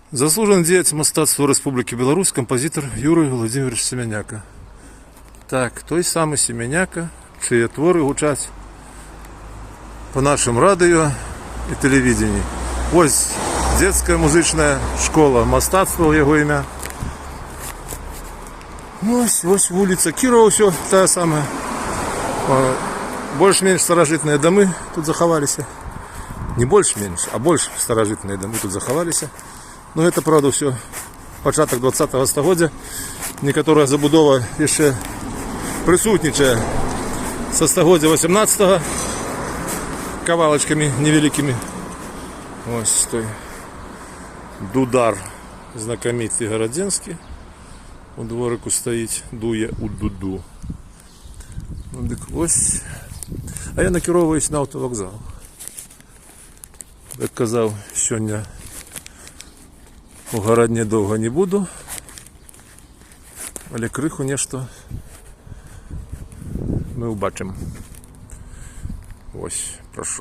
Заслужаны дзеяч мастацтва Рэспублікі Беларусь, кампазітар Юрый Уладзіміравіч Семяняка. Так, той самы Семяняка, чые творы гучаць па нашым радыё і тэлевідэнні. Вось детская музычная школа мастацтва яго імя. Ну, вось вуліца Кірова, усё та самая. Больш-менш старажытныя дамы тут захаваліся. Не больш-менш, а больш старажытныя дамы тут захаваліся. Но гэта, праўда, усё пачатак 20-го стагоддзя. Некаторая забудова яшчэ прысутнічае са стагоддзя 18-го кавалачкамі невялікімі. Вось той дудар знакаміты гарадзенскі у дворыку стаіць, дуе у дуду. Ну, дык вось. А я накіроўваюсь на аўтавакзал. Як казаў, сёння у Гарадні доўга не буду, але крыху нешта мы ўбачым. Вось, прашу.